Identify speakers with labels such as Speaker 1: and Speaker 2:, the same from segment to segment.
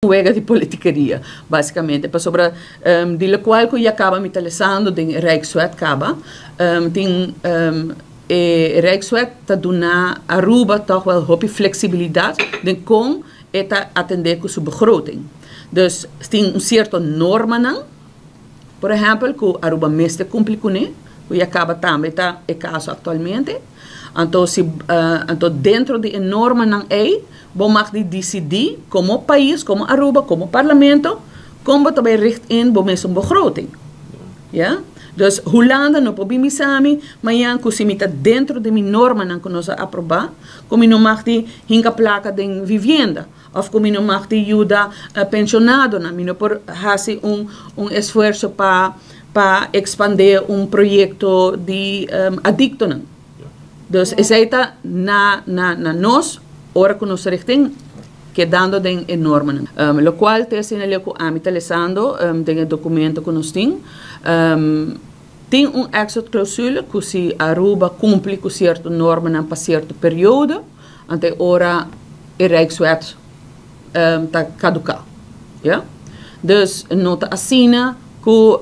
Speaker 1: Wega di politikeria, basicamente. Pasobra di locual cu ya caba mi ta lesando den Rijkswet caba, tin e Rijkswet ta duna Aruba toch wel hopi flexibilidad den con e ta atende cu su begroting. Dus tin un cierto normanan, por ehempel, cu Aruba mester cumpli cune, cu ya caba tambe ta e caso actualmente. Anto si anto dentro di e normanan ey, bo mag di dicidi como pais, como Aruba, como Parlamento, con bo ta bay richt in bo mesun begroting. Ya? Dus Hulanda no por bin bisa mi mañan cu si mi ta dentro di mi normanan cu nos a aproba, cu mi no mag di hinca placa den vivienda, of cu mi no mag di yuda pensionadonan, mi no por haci un esfuerzo pa expande un proyecto di adictonan. Dus esey ta na nos ora cu nos richting kedando den e normanan. Locual ta asina leu cu ami ta lesando den e documento cu nos tin, tin un exit clausule cu si Aruba cumpli cu cierto normanan pa cierto periodo, anto e ora e Rijkswet ta caduca. Ya? Dus no ta asina cu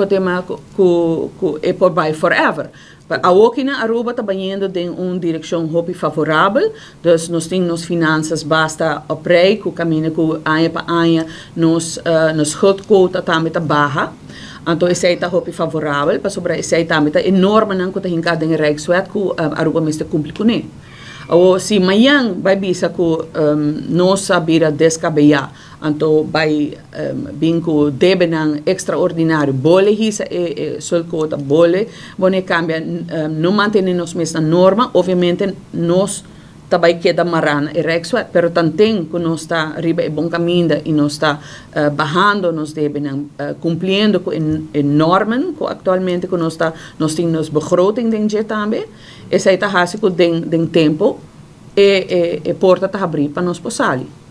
Speaker 1: tema cu e por bay forever. Pa awoki na Aruba ta bayendo den un direccion hopi favorabel, dus nos tin nos finanzas basta op rij, cu camina cu aña pa aña nos schuldquota tambe ta baha. Anto esey ta hopi favorabel, pasobra esey tambe ta e normanan cu ta hinca den Rijkswet cu Aruba mester cumpli cune. Awo si mañan bay bisa cu nos a bira descabeya, anto bay bin cu debenan extraordinario, bole hisa e schuldquota, bole bone cambia, no mantene nos mes na norma, obviamente nos ta bay keda mara na e Rijkswet, pero tanten cu nos ta riba e bon caminda y nos ta bahando nos debenan, cumpliendo cu e normen cu actualmente cu nos ta, nos tin nos begroting den dje tambe, esey ta haci cu den tempo e porta ta habri pa nos por sali.